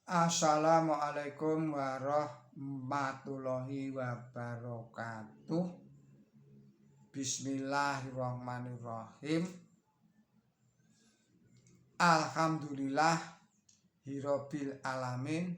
Assalamualaikum warahmatullahi wabarakatuh. Bismillahirrahmanirrahim. Alhamdulillah hirobil alamin.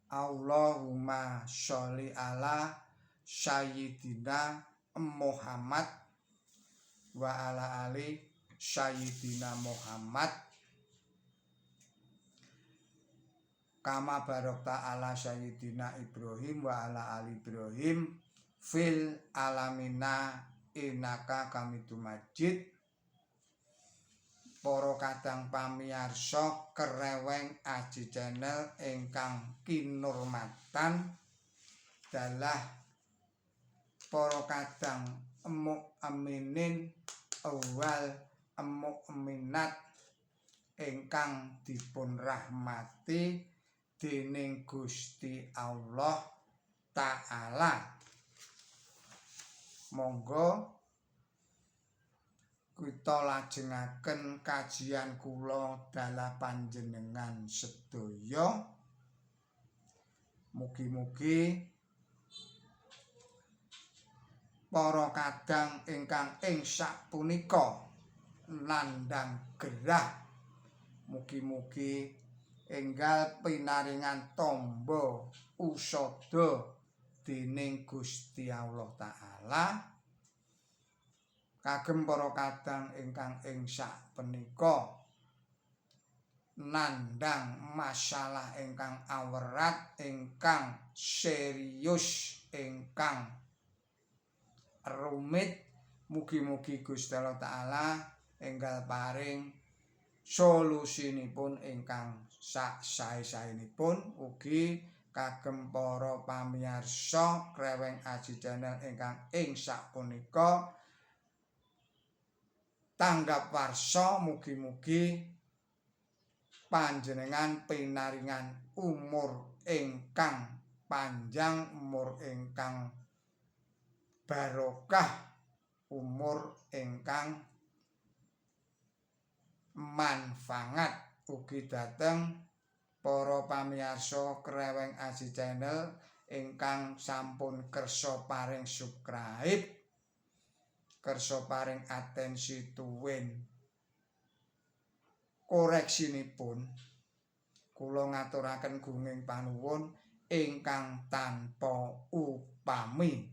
Allahumma sholli ala sayyidina Muhammad wa ala ali sayyidina Muhammad kama barokta ala sayyidina Ibrahim wa ala ali Ibrahim fil alamina innaka hamidum majid. Para kadang pamiyarsa Kreweng Aji Channel ingkang kinurmatan, dalah para kadang mukminin wal mukminat ingkang dipun rahmati dening Gusti Allah Ta'ala. Monggo kita lajengaken kajian kula dalah panjenengan sedaya. Mugi-mugi para kadang ingkang ing sapunika nandhang gerah, mugi-mugi enggal pinaringan tamba usada dening Gusti Allah Ta'ala. Kagem para kadang ingkang ing sapunika nandhang masalah ingkang awerat, ingkang serius, ingkang rumit, mugi-mugi Gusti Allah Ta'ala enggal paring solusinipun ingkang sak sae-saenipun. Ugi kagem para pamiyarsa Kreweng Aji Channel ingkang ing sapunika tanggap warsa, mugi-mugi panjenengan pinaringan umur ingkang panjang, umur ingkang barokah, umur ingkang manfaat. Ugi dhateng para pamiyarsa Kreweng Aji Channel ingkang sampun kersa paring subscribe, kersa paring atensi tuwin koreksinipun, kula ngaturaken gunging panuwun ingkang tanpa upami.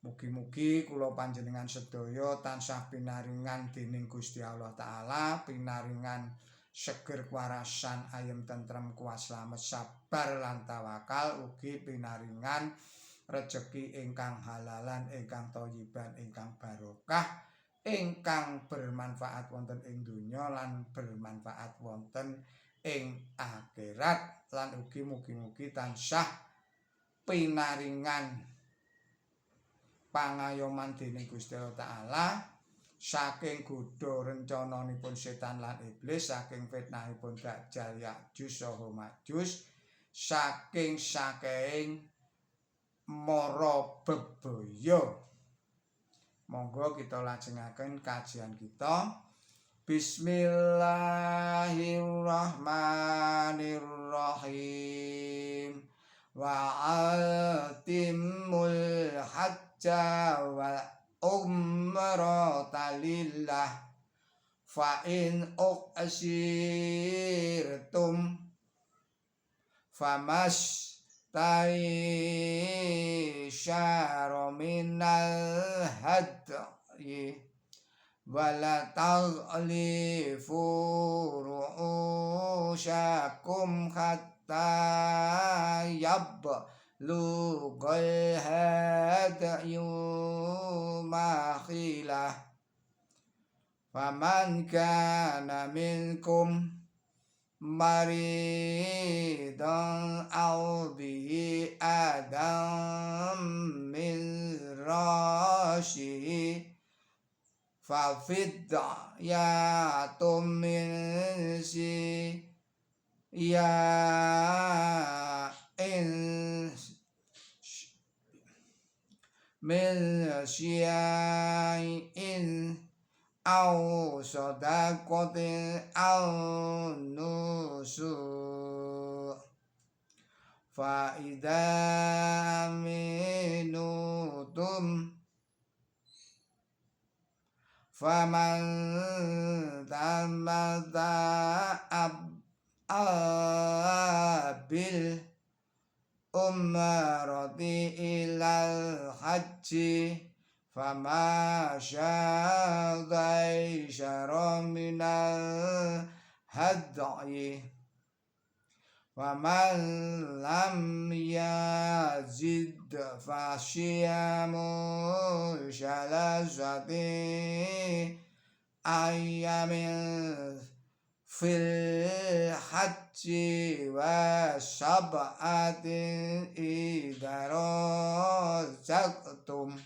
Mugi-mugi kula panjenengan sedaya tansah pinaringan dening Gusti Allah Ta'ala, pinaringan seger kewarasan, ayem tentrem, kuat slamet, sabar lan tawakal, ugi pinaringan rejeki ingkang halalan, ingkang thayyiban, ingkang barokah, ingkang bermanfaat wonten ing donya lan bermanfaat wonten ing akhirat, lan ugi mugi-mugi tansah pinaringan pangayoman dening Gusti Allah Ta'ala saking godha rencananipun setan lan iblis, saking fitnahipun Dajjal Ya'juj saha Ma'juj, saking saking mara bebaya. Monggo kita lajengaken kajian kita. Bismillahirrahmanirrahim. Wa atimul hajja wal umrata lillah fa in uqsirtum famas taisyara minal hadyi wala taghlifu ru'usyakum hatta yablughal hadyu makhilah. Faman kana minkum maridan aw bihi adam min rasihi fa fidyatum min si ya in min syai'in aw sadaqatin aw nusuk. Fa idza aminutum faman tamatta'a bil umrati ilal haji fama syadaishara minal had'i wa man lam yazid fasyiyamu salasati ayyamin fil hajji wa sab'atin idza raja'tum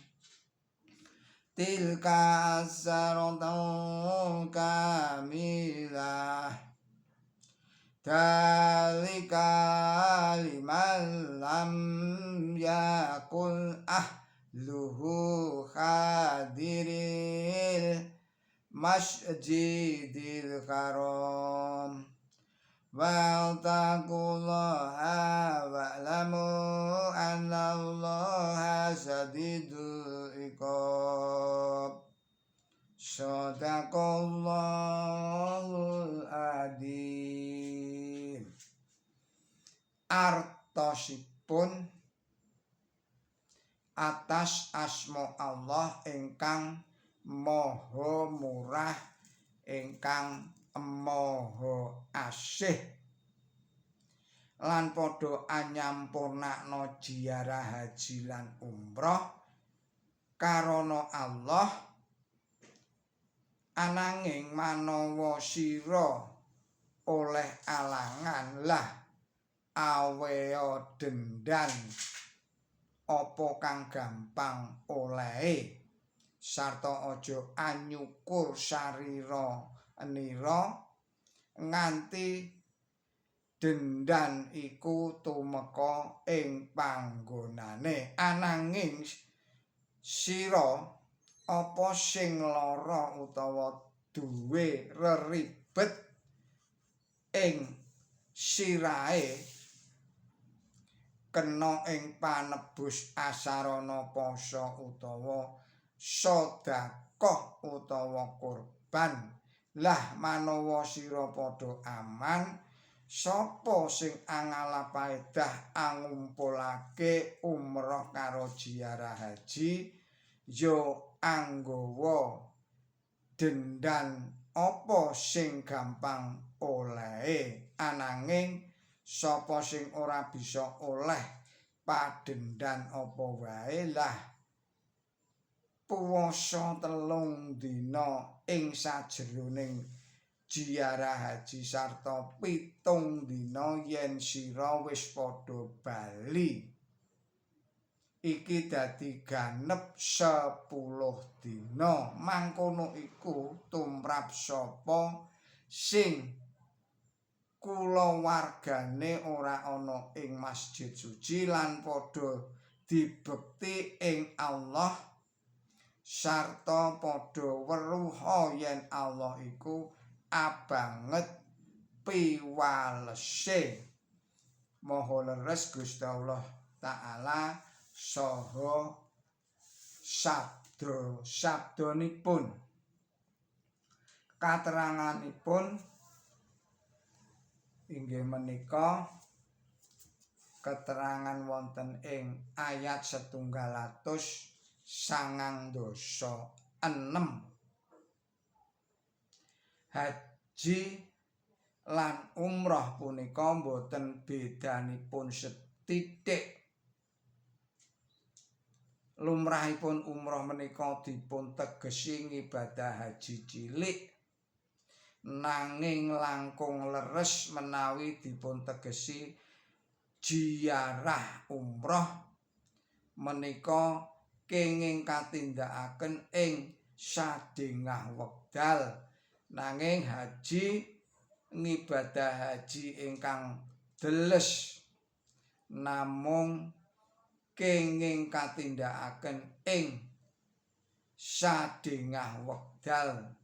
tilka asyaratun kamilah Dalika liman lam yakun ahluhu hadiril masjidil haram. Wa taqullaha wa'lamu annallaha sadidul iqab. Shadaqallahul adzim. Artosipun atas asma Allah ingkang Maha Murah ingkang Maha Asih. Lan padha anyampurnakna ziarah haji lan umrah karana Allah, ananging manawa sira oleh alangan lah awea dendan apa kang gampang olehe sarta aja anyukur sarira nira nganti dendan iku tumeka ing panggonane. Ananging sira apa sing lara utawa duwe reribet ing sirahe kena ing panebus asarana poso utawa sedekah utawa kurban. Lah manawa sira padha aman, sapa sing angalap paedah angumpulake umrah karo ziarah haji ya anggawa dendan apa sing gampang olehe. Ananging sapa sing ora bisa oleh padendan apa wae lah puwasa 3 dina ing sajroning ziarah haji sarta 7 dina yen sira wis padha bali. Iki dadi ganep 10 dina. Mangkono iku tumrap sapa sing kulawargane ora ana ing masjid suci lan padha dibekti ing Allah sarta padha weruha yen Allah iku abanget piwalese. Maha leres Gusti Allah Ta'ala saha sabda sabdanipun. Kateranganipun inggih menika keterangan wonten ing ayat 196. Haji lan umrah punika boten bedanipun sethithik. Lumrahipun umrah menika dipun tegesi ngibadah haji cilik, nanging langkung leres menawi dipun tegesi ziarah umrah menika kenging katindakaken ing sadengah wekdal. Nanging haji ngibadah haji ingkang deles namung kenging katindakaken ing sadengah wekdal.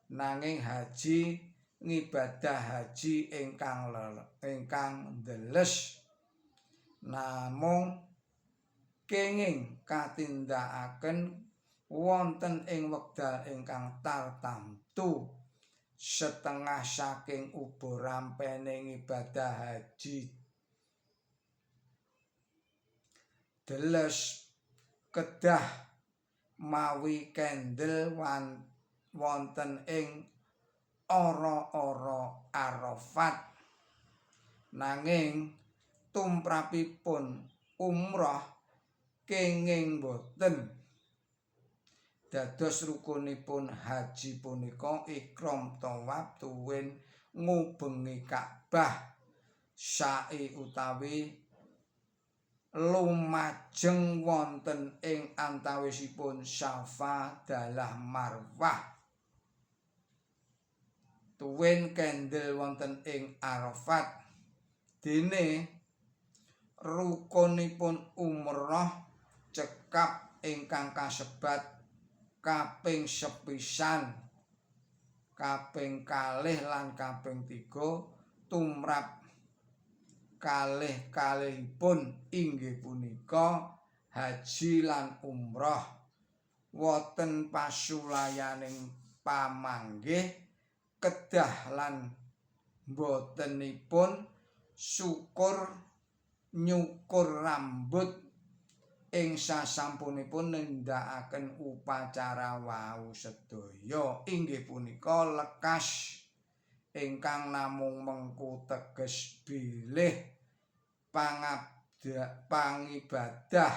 Nanging haji ngibadah haji ingkang deles Namung kenging katindakaken wonten ing wekdal ingkang tartamtu. Setengah saking uba rampene ngibadah haji deles kedah mawi kendel wonten ing ora-ora Arafat. Nanging tumrapipun umrah kenging boten. Dados rukunipun haji punika ihram, tawaf tuwin ngubengi Ka'bah, sa'i utawi lumajeng wonten ing antawisipun Safa dalah Marwah, tuwin kendel wonten ing Arafat. Dene rukunipun umrah cekap ingkang kasebat kaping sepisan, kaping kalih lan kaping tiga tumrap kalih-kalihipun inggih punika haji lan umrah. Wonten pasulayaning pamanggih kedah lan botenipun syukur nyukur rambut ing sasampunipun nindakaken upacara wau sedaya, inggih punika lekas ingkang namung mengku teges bilih pangibadah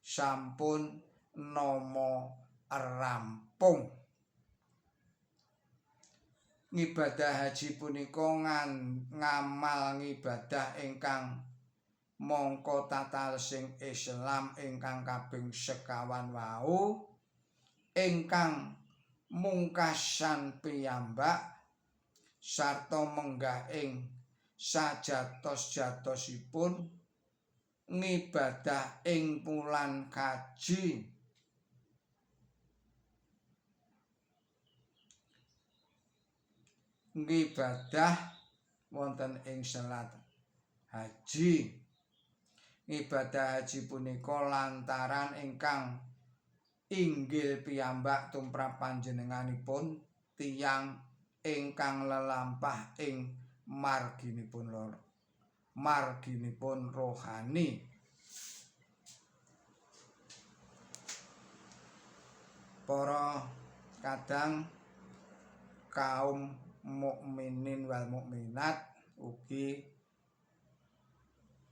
sampun nama rampung. Ngibadah haji punika ngamal ngibadah ingkang mangka tatalesing Islam ingkang kaping sekawan wau, ingkang mungkasan piyambak sarta menggah ing sajatos-jatosipun ngibadah ing wulan kaji. Ngibadah wonten ing selat haji. Ngibadah haji punika lantaran ingkang inggil piyambak tumrap panjenenganipun tiyang ingkang lelampah ing marginipun rohani. Para kadang kaum mukminin wal mukminat ugi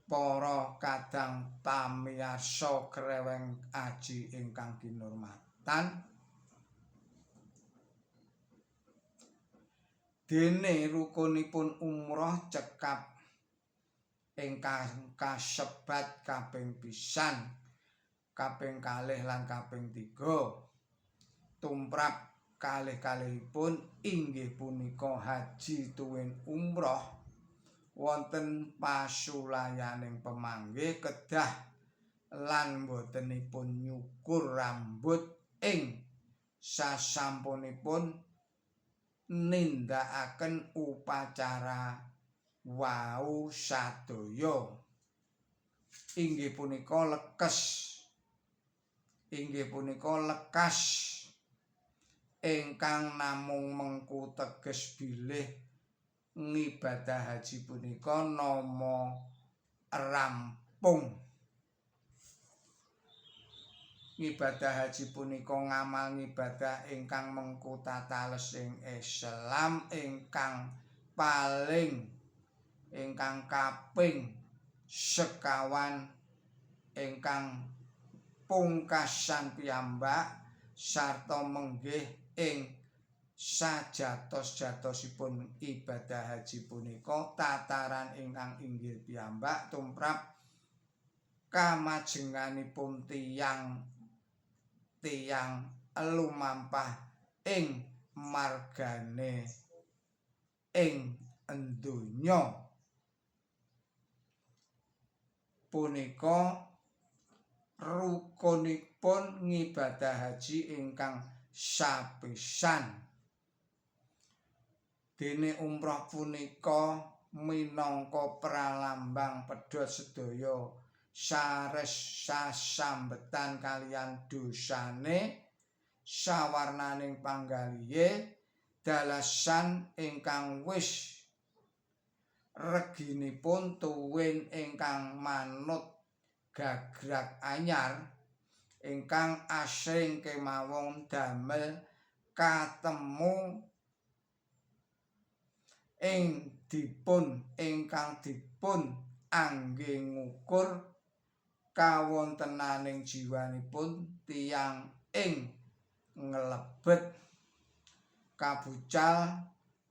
para kadang pamiyarsa Kreweng Aji ingkang kinurmatan, dene rukunipun umrah cekap ingkang kasebat kaping pisan, kaping kalih lan kaping tiga. Tumrap kalih-kalihipun inggih punika haji tuwin umrah wonten pasulayaning pemanggih kedah lan botenipun nyukur rambut ing sasampunipun nindakaken upacara wau sadaya. Inggih punika lekes, inggih punika lekas ingkang namung mengku teges bilih ngibadah haji punika nama rampung. Ngibadah haji punika ngamal ngibadah ingkang mengku tatalesing Islam ingkang paling ingkang kaping sekawan ingkang pungkasan piyambak sarta menggih ing sajatos-jatosipun ibadah haji punika tataran ingkang inggil piyambak tumrap kamajenganipun tiyang lumampah ing margane ing donya. Punika rukunipun ngibadah haji ingkang sapisan. Dene umrah punika minangka pralambang pedhot sedaya sares sasambetan kaliyan dosane sawarnaning panggalihe dalasan ingkang wis reginipun tuwin ingkang manut gagrag anyar ingkang asring kemawon damel katemu ing dipun ingkang dipun angge ngukur kawontenaning jiwanipun tiyang ing nglebet kabucal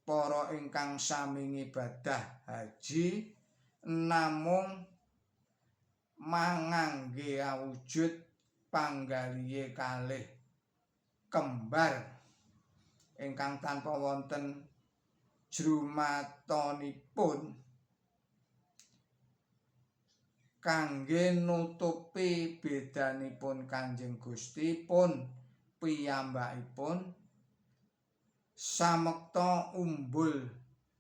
para ingkang sami ngibadah haji namung mangangge awujud panggalihe kalih kembar ingkang tanpa wonten jrumatonipun kangge nutupi bedanipun Kanjeng Gusti pun piyambakipun samekta umbul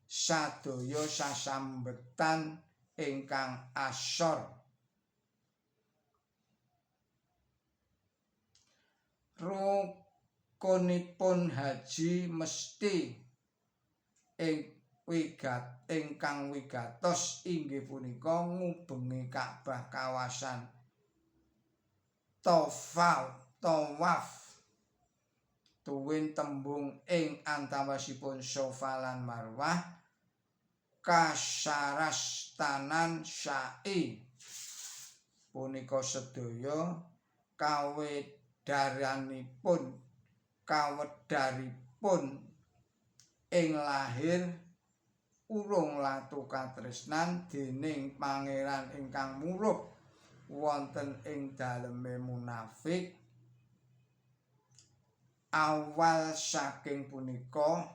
sadaya sasambetan ingkang asor. Rukunipun haji mesti ing wigat ingkang wigatos inggih punika ngubengi Ka'bah kawasan tawaf tuwin tembung ing antawisipun Sofa lan Marwah kasarastanan sa'i punika sedaya kawedharipun ing lahir urung latu katresnan dening pangeran ingkang murup wonten ing daleme munafik. Awal saking punika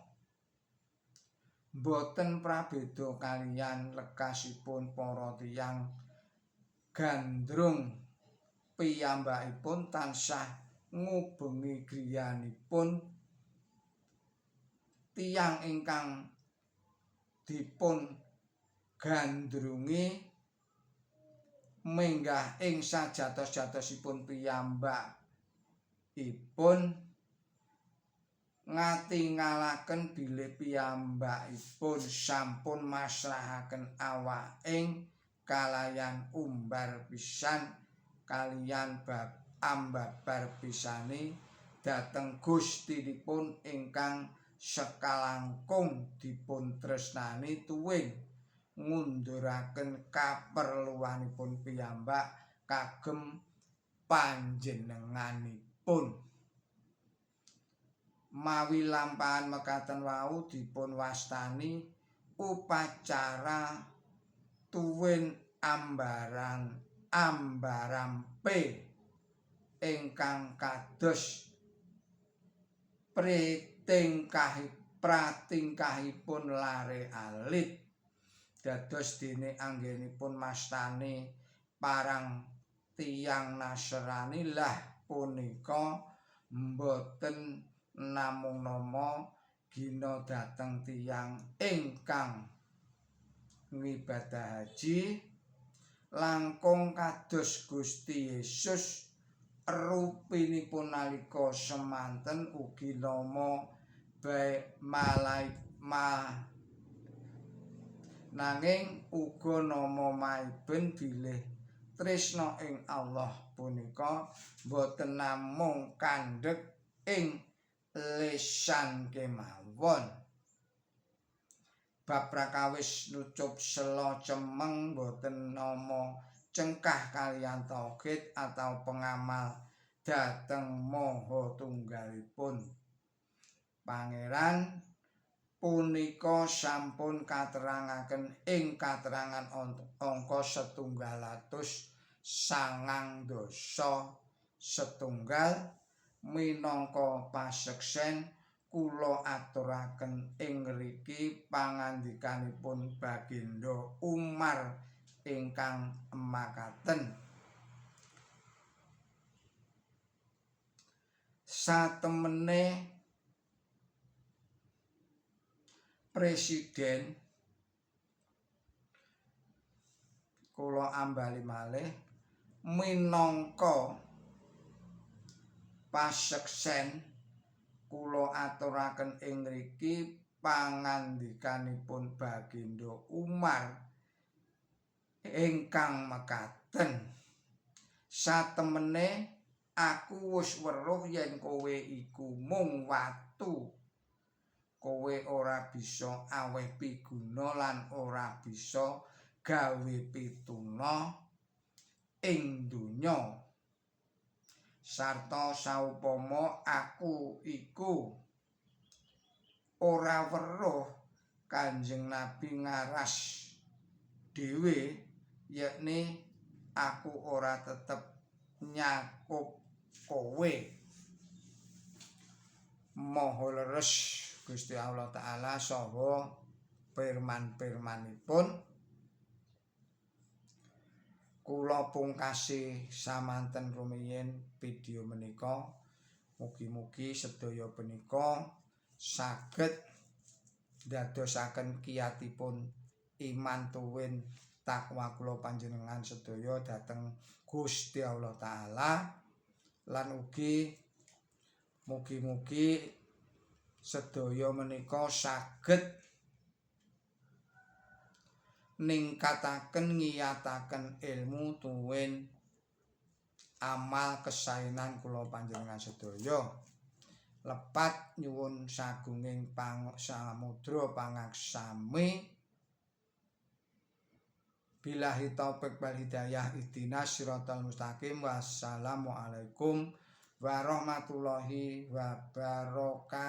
boten prabeda kaliyan lekasipun para tiyang gandrung piyambakipun tansah ngubengi griyanipun tiyang ingkang dipun gandrungi menggah ing sajatos-jatosipun piyambakipun ngatingalaken bilih piyambakipun sampun masrahaken awaking kalayan umbar pisan kaliyan bab ambabar pisani dhateng Gustinipun ingkang sekalangkung dipun tresnani tuwin ngunduraken kaperluanipun piyambak kagem panjenenganipun. Mawi lampahan mekaten wau dipun wastani upacara tuwin ambaran ambarampe ingkang kados pratingkahipun lare alit. Dados dene anggenipun mastani parang tiyang Nasrani lah punika mboten namung nama gina dhateng tiyang ingkang ngibadah haji langkung kados Gusti Yesus rupinipun nalika semanten ugi nama bae nanging uga nama maiben bilih tresna ing Allah punika boten namung kandhek ing lesan kemawon. Bab prakawis nucup sela cemeng boten nama cengkah kaliyan tauhid atau pengamal dhateng maha tunggalipun Pangeran punika sampun katerangaken ing katerangan angka 199 minangka paseksen kula aturaken ing ngriki pangandikanipun Baginda Umar ingkang makaten. Satemene presiden Kula ambali malih minangka paseksen kula aturaken ing ngriki pangandikanipun Bagindo Umar ingkang mekaten, "Satemene aku wis weruh yen kowe iku mung watu. Kowe ora bisa aweh piguna lan ora bisa gawe pituna ing donya. Sarta saupama aku iku ora weruh Kanjeng Nabi ngaras dhewe, yekni aku ora tetep nyakup kowe." Maha leres Gusti Allah Taala saha firman-firmanipun. Kula pungkasi samanten rumiyin video menika. Mugi-mugi sedaya punika saged ndadosaken kiyatipun iman tuwin takwa kula panjenengan sedaya dhateng Gusti Allah Taala, lan ugi mugi-mugi sedaya menika saged ningkataken, ngiyataken ilmu tuwin amal kesaenan kula panjenengan sedaya. Lepat nyuwun sagunging samudra pangaksami. Billahi taufik wal hidayah, ihdinas siratal mustaqim. Wassalamualaikum warahmatullahi wabarakatuh.